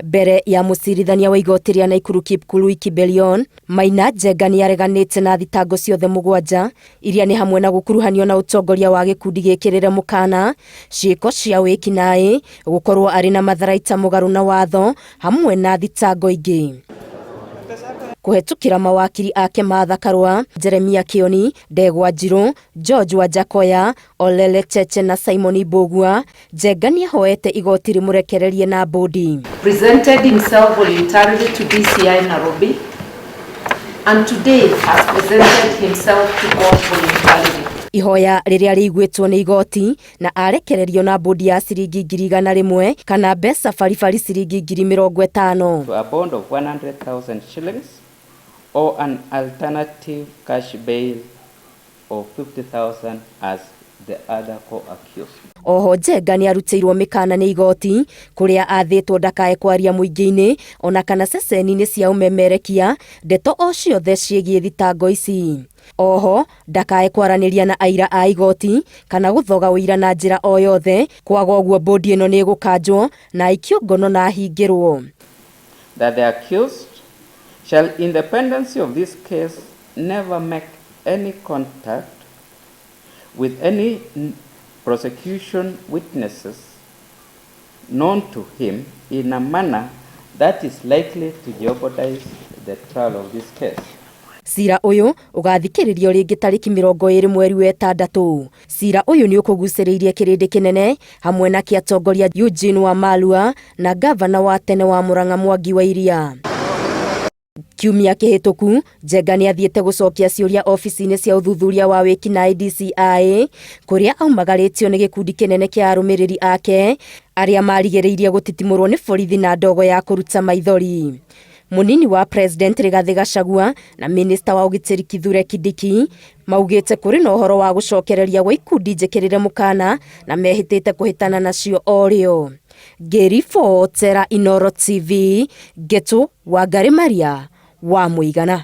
Mbere ya mũcirithania wa igoti rĩa Naikuru Kipkurui Kibelion, Maina Njenga nĩareganĩte na thitango ciothe mũgwanja iria nĩ hamwe na gũkuruhanio na ũtongoria wa gĩkundi gĩkĩrĩre mũkana, ciĩko cia wĩkinaĩ, gũkorwo arĩ na matharaita mũgarũ na watho hamwe na thitango ingĩ. Kũhetũkĩra mawakiri ake Martha Karua, Jeremia Kĩoni, Ndegwa Njirũ, George Wanjakoya, Olele Cheche na Simon Mbũgua, Njenga nĩahoete igoti rĩmũrekererie na mbũndi. Presented himself voluntarily to DCI Nairobi and today has presented himself to court voluntarily. Ihoya rĩrĩa rĩiguĩtwo nĩ igoti na arekererio na mbũndi ya ciringi 100,000 kana mbeca baribari ciringi 50,000. To a bond of 100,000 shillings or an alternative cash bail of 50,000 as the other co-accused. Oho Njenga nĩarutĩirwo mĩkana nĩ igoti kũrĩa athĩtwo ndakae kwaria mũingĩ-inĩ ona kana ceceni-inĩ cia ũmemerekia ndeto o ciothe ciĩgiĩ thitango ici. Oho ndakae kwaranĩria na aira a igoti kana gũthoga ũira na njĩra o yothe, kwaga ũguo mbũndi ĩno nĩ ĩgũkanjwo na aikio ngono na ahingĩrwo. That the accused shall in the pendency of this case never make any contact with any prosecution witnesses known to him in a manner that is likely to jeopardize the trial of this case. Cira ũyũ ũgathikĩrĩrio rĩngĩ tarĩki 20 mweri wa ĩtandatũ. Cira ũyũ nĩ ũkũgucĩrĩirie kĩrĩndĩ kĩnene hamwe na kĩa atongoria Eugene Wamalwa na ngavana wa tene wa Murang'a Mwangi wa Iria. Kiumia kĩhĩtũku, Njenga nĩ athiĩte gũcokia ciũria ofici-inĩ cia ũthuthuria wa wĩkinaĩ DCI kũrĩa aumagarĩtio nĩ gĩkundi kĩnene kĩa arũmĩrĩri ake arĩa marigĩrĩirie gũtitimũrwo nĩ borithi na ndogo ya kũruta maithori. Mũnini wa President Rigathĩ Gachagua na Minista wa ũgitĩri Kithure Kindiki maugĩte kũrĩ na ũhoro wa gũcokereria gwa ikundi njĩkĩrĩre mũkana na mehĩtĩte kũhĩtana nacio o rĩo. Ngĩribotera Inooro TV, Ngetu Wangari Maria wa Mũigana.